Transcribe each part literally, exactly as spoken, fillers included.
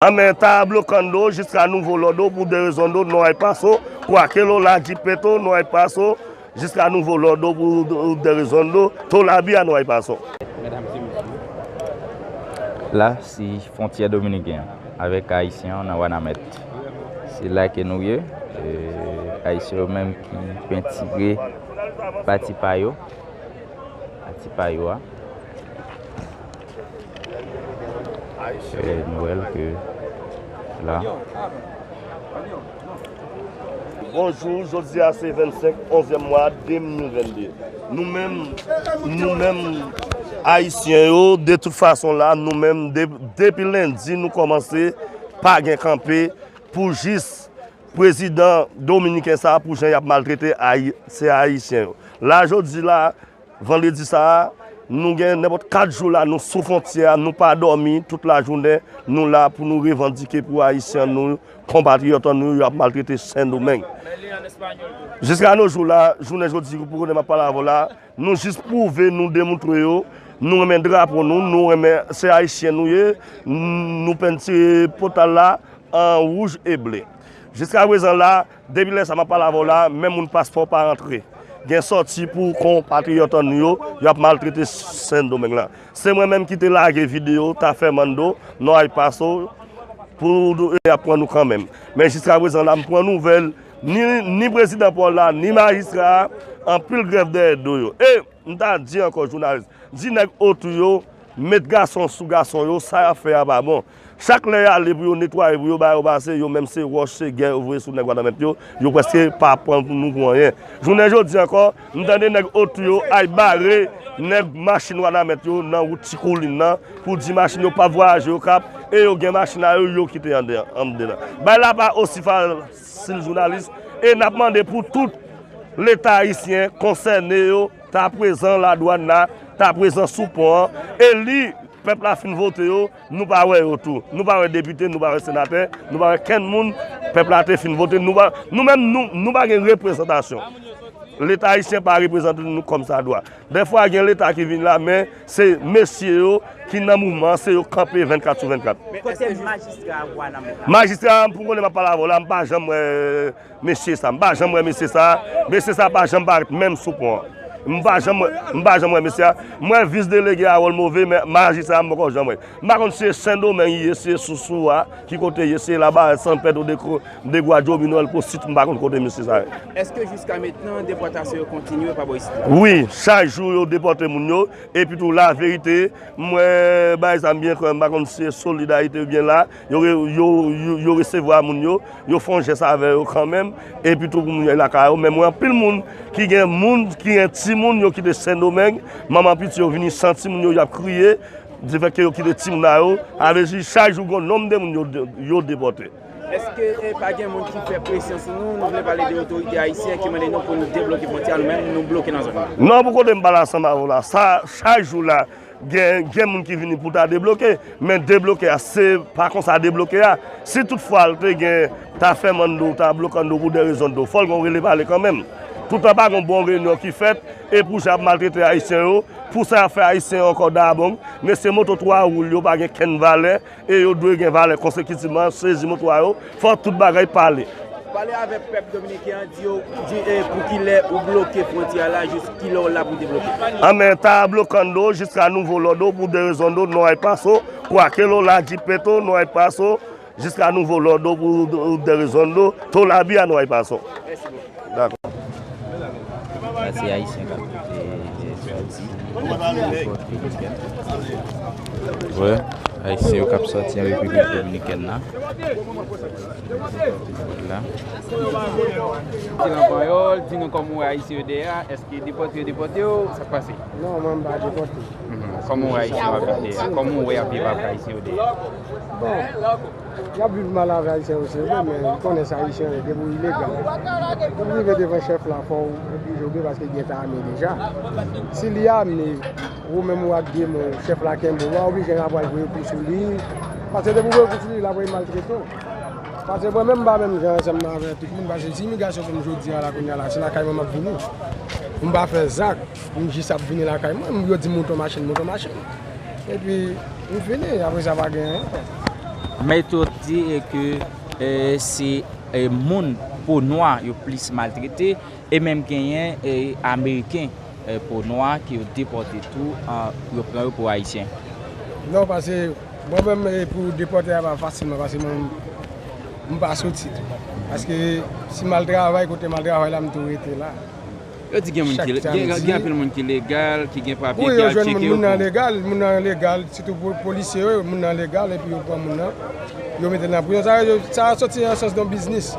Amen, ta blokando, jiska nouvo lòdo, por de rezondo, no hay paso, kwake lo la jipeto, no hay paso, jiska nouvo lòdo, por de rezondo, todavía no hay paso. La, se fwontyè dominiken an, avèk Ayisyen an nan Wanament. Se la ke nou ye, e, Ayisyen yo menm ki pentire pati pa yo, pati pa yo a. E, nou wè l ke la. Bonjou, jodi a se vennsenk onzyèm mwa de mil vennde. Nou menm, nou menm Ayisyen yo, de tout fason la, nou menm, de, depi lendi, nou kòmanse pa gen kanpe pou jis prezidan dominiken sa a, pou jan y ap maltrete Ayi-, se Ayisyen yo. La, jodi la, vandredi sa a, nou gen nenpòt kat jou la, nou sou fwontyè a, nou pa dòmi tout lajounen, nou la pou nou revandike pou Ayisyen nou, konpatriyòt an nou yo ap maltrete Sendomeng. Jiska no jou la, jounen jodi, pou kote m ap pale avè w la, nou jis pwouve, nou demontre yo, nou renmen drapo nou, nou renmen, se Ayisyen nou ye, nou pentire pòtal la an wouj e ble. Jiska prezan la, depi lè sa m ap pale avè w la, menm moun paspò pa rantre. Gen sòti pou konpatriyòt an nou yo, y ap maltrete Sendomeng lan. Se mwen menm ki te lage videyo, ta fè mando, no hay paso, pou y ap pran nou kanmenm. Men jiska prezan la, m pran nouvèl, ni, ni prezidan pò la, ni majistra a, anpil grèv dèyè do yo. E, m ta di ankò, jounalis, di nèg otou yo, met gason sou gason yo, sa y ap fè a pa bon. Chak lè y ale pou yo netwaye, pou yo ba yo pase, yo menm se wòch, se gè yo voye sou nèg Wanament yo, yo prèske pa pran nou pou anyen. Jounen jodi ankò, m tande nèg otou yo ay bare nèg machin Wanament yo nan wout Ti Koulin nan, pou di machin yo p ap vwayaje Okap, e yo gen machin a yo, yo kite anndan, anndan. Bagay la pa osi fasil, jounalis, e n ap mande pou tout Leta ayisyen konsène yo, ta prezan ladwàn la, ta prezan sou pon an, e li, pèp la fin vote yo, nou pa wè yo tou. Nou pa wè depite, nou pa wè senatè, nou pa wè kenn moun, pèp la te fin vote, nou pa, nou menm, nou, nou pa gen reprezantasyon. Leta ayisyen pa reprezante nou kòmsadwa. Dèfwa gen Leta ki vin la, men se mesye yo ki nan mouvman an, se yo k kanpe vennkat sou vennkat. Men èske majistra a Wanament la? Majistra a, pou konnen m ap pale avè w la, m pa janm wè mesye sa. M pa janm wè mesye sa. Mesye sa pa janm parèt menm sou pon an. M pa janm, m pa janm wè mesye a. M wè vis delege Harold Mauvais, men majistra a m poko janm wè. M pa konn si se Sendomeng li ye, si se Sousou a, ki kote li ye, si se Labarè, San Pedro de, de Guajo, Minwèl, Posit, m pa konn kote mesye sa ye. Èske jiska mentnan depòtasyon yo kontinye pa bò isit la? Wi, chak jou yo depòte moun yo, epi tou laverite, m wè bagay sa m byen kwè, m pa konn si se Solidarite oubyen la, yo, yo, yo, yo resevwa moun yo, yo fè yon jès avè yo kanmenm, epi tou pou moun yo al lakay yo, men m wè anpil moun ki gen moun, ki gen timoun, yo kite Sendomeng, manman piti yo vini san timoun yo, y ap kriye, difèt ke yo kite timoun a yo, sa vle di chak jou gon nonm de moun yo, yo depòte. Èske pa gen moun ki fè presyon sou nou? Nou vle pale de otorite ayisyen ki mande nou pou nou debloke fwontyè a, nou menm nou bloke nan zòn nan. Non, pou kote m pale ansanm avè w la, sa, chak jou la, gen, gen moun ki vini pou ta debloke, men debloke a, se pa konsa debloke a. Si toutfwa l te gen, ta fè mando, ta blokando pou de rezon do, fò l gon rele pale kanmenm. Toutan pa gon bon reyinyon ki fèt, e pou jan y ap maltrete ayisyen yo, pou sa y ap fè ayisyen yo ankò dabong, mesye moto twa wou l yo pa gen kenn valè, e yo dwe gen valè konsekitivman, sezi moto a yo, fò tout bagay pale. Pale avèk pèp dominiken an, di yo, di, e, pou kilè ou bloke fwontyè a la, jis kilè w la pou debloke. Anmen, ta blokando jiska nouvo lòdo, por de rezondo, no hay paso, kwake lo la jipeto, no hay paso, jiska nouvo lòdo, por de rezondo, todavía no hay paso. Mèsi bokou. Dakò. Sa se ayisyen k ap, e, sòti. Repiblik Dominikèn. Wi, ayisyen yo k ap sòti an Repiblik Dominikèn la. La. Ti nan panyòl, di nou kòman w wè ayisyen yo dèyè a, èske depòte yo depòte yo, sa k pase? Non, mwen m pa depòte. Kòman w wè ayisyen yo ap viv dèyè a? Kòman w wè y ap viv avèk ayisyen yo dèyè a? Bon, Y ap viv mal avè ayisyen yo se vre, men li konnen se ayisyen yo, depi w ilegal, pou w rive devan chèf la, fò w oblije obeyi paske gen ta ame deja. Si li ame, ou menm ou ak de men w, chèf la kenbe w, w a oblije gen apral voye kou sou li. Paske depi w voye kou sou li, l ap voye maltrete w. Paske mwen menm m pa menm jan ansanm avè tout moun, paske si imigrasyon pou m jodi a la kounye a la, se lakay mwen m ap vini. M pa fè zak, m jis ap vini lakay mwen, yo di m moute yon machin, m moute yon machin. Epi, m fini, apre sa pa gen anyen ankò. Men yo di, e, ke, e, se, e, moun po nwa yo plis maltrete, e menm genyen, e, Ameriken, e, po nwa ke yo depòte tou, a, yo pran yo pou Ayisyen. Non, paske mwen menm, e, pou depòte a pa fasilman, paske mwen, m pa soti tou. Paske si m al travay, kote m al travay la, m tou rete la. Yo di gen moun ki, gen, gen anpil moun ki legal, ki gen papye, ki al tcheke yo. Wi, yo jwenn moun, moun nan legal, moun nan legal, sitou pou polisye yo, moun nan legal, epi yo pran moun nan, yo mete l nan prizon. Sa, sa soti nan sans yon biznis.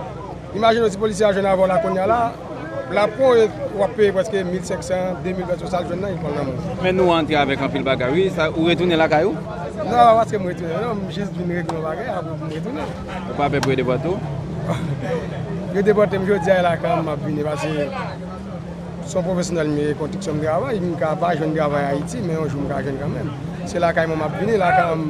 Imajine w si polisye a jwenn avè w la kounye a la, l ap pran w, w ap peye prèske mil senk san, de mil pèso, sa l jwenn nan, li pran l nan men w. Men nou antre avèk anpil bagay, wi, sa, ou retounen lakay ou? Non, pa paske m retounen, non, m jis vin regle yon bagay, apre m retounen. Ou pa pè pou yo depòte w? Yo depòte m jodi a, e lakay mwen m ap vini, paske se yon pwofesyonèl m ye, konstriksyon m travay, m ka pa jwenn travay Ayiti, men yon jou m ka jwenn kanmenm. Se lakay mwen m ap vini, lakay mwen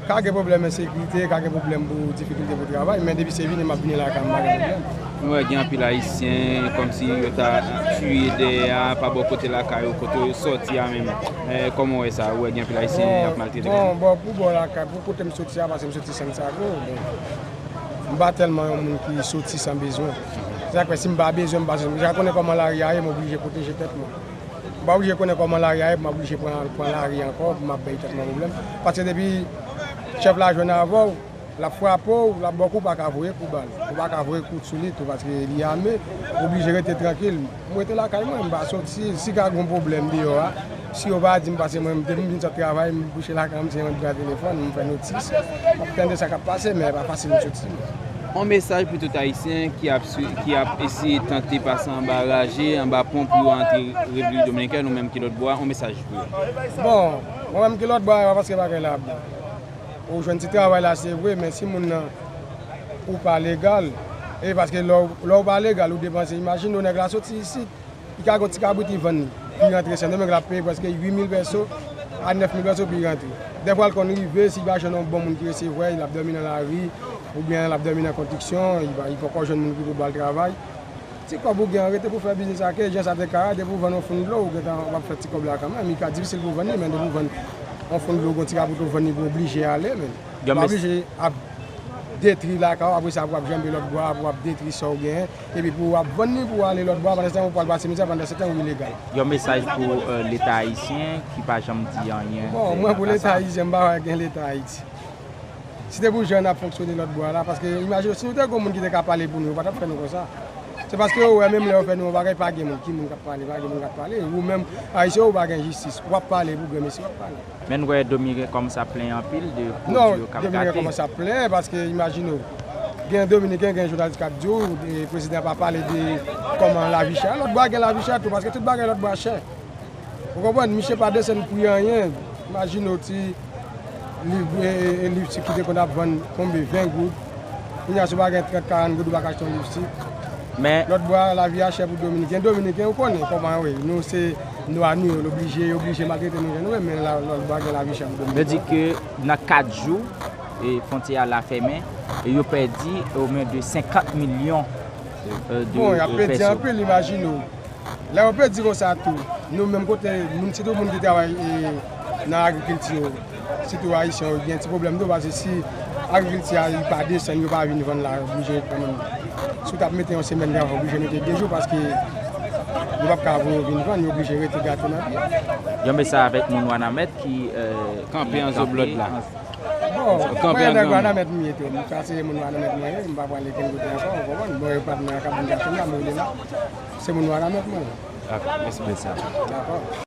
ka gen pwoblèm ensekirite, ka gen pwoblèm pou difikilte pou travay, men depi se vini, m ap vini lakay mwen, pa gen pwoblèm. Nou wè gen anpil Ayisyen, kòmsi yo ta tiye dèyè a, pa bò kote lakay yo, kote yo sòti a menm. Eh, kòman w wè sa? Ou wè gen anpil Ayisyen y ap maltrete moun? Bon, bon, pou bò lakay, pou kote m soti a, paske m soti Santiago, bon. M pa tèlman yon moun ki soti san bezwen. Se sa k fè, si m pa bezwen, m pa bezwen. M deja konnen kòman lari a ye, m oblije pwoteje tèt mwen. M pa oblije konnen kòman lari a ye pou m oblije pran, pran lari ankò, pou m ap bay tèt mwen pwoblèm. Paske depi chèf la jwenn avè w, l ap frape w, l ap ba w kou, ou pa ka voye kou ba l. Ou pa ka voye kout sou li tou, paske li ame, ou oblije rete trankil. M rete lakay mwen, m pa soti. Si ka gen pwoblèm deyò a, si yo pa di m, paske mwen, depi m vin sot travay, m kouche lakay m, se yon gran telefòn, m fè notis, m ap tande sa k ap pase, men e pa fasil m soti. On mesaj pou tout Ayisyen ki ap swi-, ki ap eseye tante pase anba raje, anba pon pou yo antre Repiblik Dominikèn ou menm ki lòt bò a, on mesaj pou yo. Bon, mwen menm ki lòt bò a, e pa paske bagay la ap bon. Ou jwenn ti travay la, se vre, men si moun nan ou pa legal, e paske lè w, lè w pa legal, ou depanse, imajine w nèg la soti isit, li ka gen yon ti kabrit li vann li, li rantre Sendomeng, l ap peye prèske uit mil pèso a nèf mil pèso pou li rantre. Dèfwa l konn rive, si li pa jwenn yon bon moun ki resevwa l, l ap dòmi nan lari, oubyen l ap dòmi nan konstriksyon, li pa, li poko jwenn moun ki pou ba l travay. Ti kòb ou gen an, rete pou fè biznis ak li, jan sa te ka a, depi w vann yon foun dlo, ou gentan w ap fè ti kòb la kanmenm. Li ka difisil pou w vann li, men depi w vann yon foun dlo, ou gen yon ti kabrit ou vann li, ou oblije ale, men. Ou pa oblije ap detri lakay ou, apre sa pou w ap janbe lòt bò a, pou w ap detri sa w genyen, epi pou w ap vann li, pou w ale lòt bò a, pandan se tan ou pral pase mizè, pandan se tan ou ilegal. Yon mesaj pou, euh, Leta ayisyen ki pa janm di anyen. Bon, mwen pou Leta ayisyen, m pa wè gen Leta Ayiti. Si te pou jan n ap fonksyone lòt bò a la, paske imajine w, si nou te gen yon moun ki te ka pale pou nou, yo pa t ap fè nou konsa. Se paske yo wè menm lè yo fè nou yon bagay, pa gen moun, ki moun k ap pale, pa gen moun k ap pale. Ou menm, Ayisyen, ou pa gen jistis. W ap pale pou grenmesi, w ap pale. Men n wè Dominiken kòmanse ap plenyen anpil de pwodui yo k ap gate. Non, Dominiken kòmanse ap plenyen, paske imajine w, gen Dominiken, gen jounalis k ap di w, e, prezidan pa pale de kòman lavi chè. Lòt bò a gen lavi chè tou, paske tout bagay lòt bò a chè. Ou konprann? Misye pa desann pri anyen. Imajine w ti liv, e, e, e, lipstik ki te konn ap vann konbe ven goud. Kounye a, si w pa gen trant, karant goud, ou pa ka achte yon lipstik. Men lòt bò a, lavi a chè pou Dominiken. Dominiken, ou konnen kòman yo ye. Nou se nwa nou ye, yo oblije, yo oblije maltrete nou jan nou ye, men la, lòt bò a gen lavi chè pou Dominiken. Yo di ke nan kat jou, e, fwontyè a la fèmen, e yo pèdi omwen de senkant milyon, e, de, e, pèso. Bon, y ap pèdi anpil, imajine w. Lè yo pèdi konsa tou, nou menm kote, moun, sitou moun ki travay, e, nan agrikilti yo, sitou ayisyen yo, gen ti pwoblèm tou, paske si agrikilti a, li pa desann, yo pa vin vann la, yo oblije kanmenm. Si w t ap mete yon semèn travay, ou oblije mete de jou, paske yo p ap ka voye yo vin vann, yo oblije rete gate nan pye. Yon mesaj avèk moun Wanament ki, e, kanpe an zo blòd la. Bon, mwen nèg Wanament m ye tou. M ka se moun Wanament mwen ye, m pa pral okenn kote ankò, ou konprann? Bon, e pa t nan Akab m ka fè la, m rele la. Se moun Wanament mwen ye. Dakò, mèsi bèl sa. Dakò.